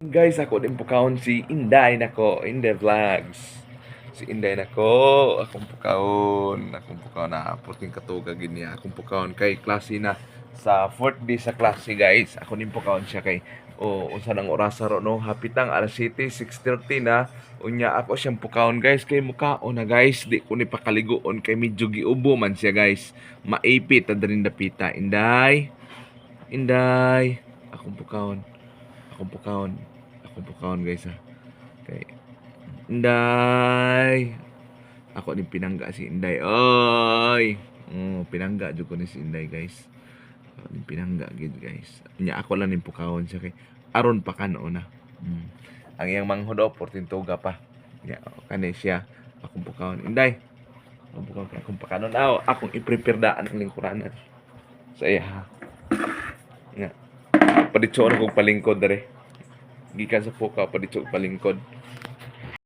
Guys, ako din pukawon si Inday nako, Inday Vlogs. Si Inday nako, akong pukawon na puting katuga gid niya. Akong pukawon kay klase na sa fourth day sa klase, guys. Ako din pukawon siya kay, oh, unsa nang orasa ro, no? Hapit ang alas 7, 6:30 na. Unya ako siyang pukawon, guys, kay mukaon na, guys. Di ko ni pakaliguon kay medyo giubo man siya, guys. Maipit ta diri dapita. Inday. Inday. Akong pukawon. Akong pukawon. Akong pukawon, guys, ha. Kay Inday. Ako din pinangga si Inday. Oy. Oh, pinangga jud ko ni si Inday, guys. Ako din pinangga gid, guys. Nya ako lang ning pukawon siya kay aron pa kanon na. Ang iyang manghod, oh, 14 tuga pa. Nya, oh, kani siya akong pukawon. Inday. Akong pukawon kay akong pakanon. Aw, akong i-prepare daan ang lingkuranan. Sa iya ha. Nga. Paditso na kog palingkod dere. Gikan sa pukaw, paditso og palingkod.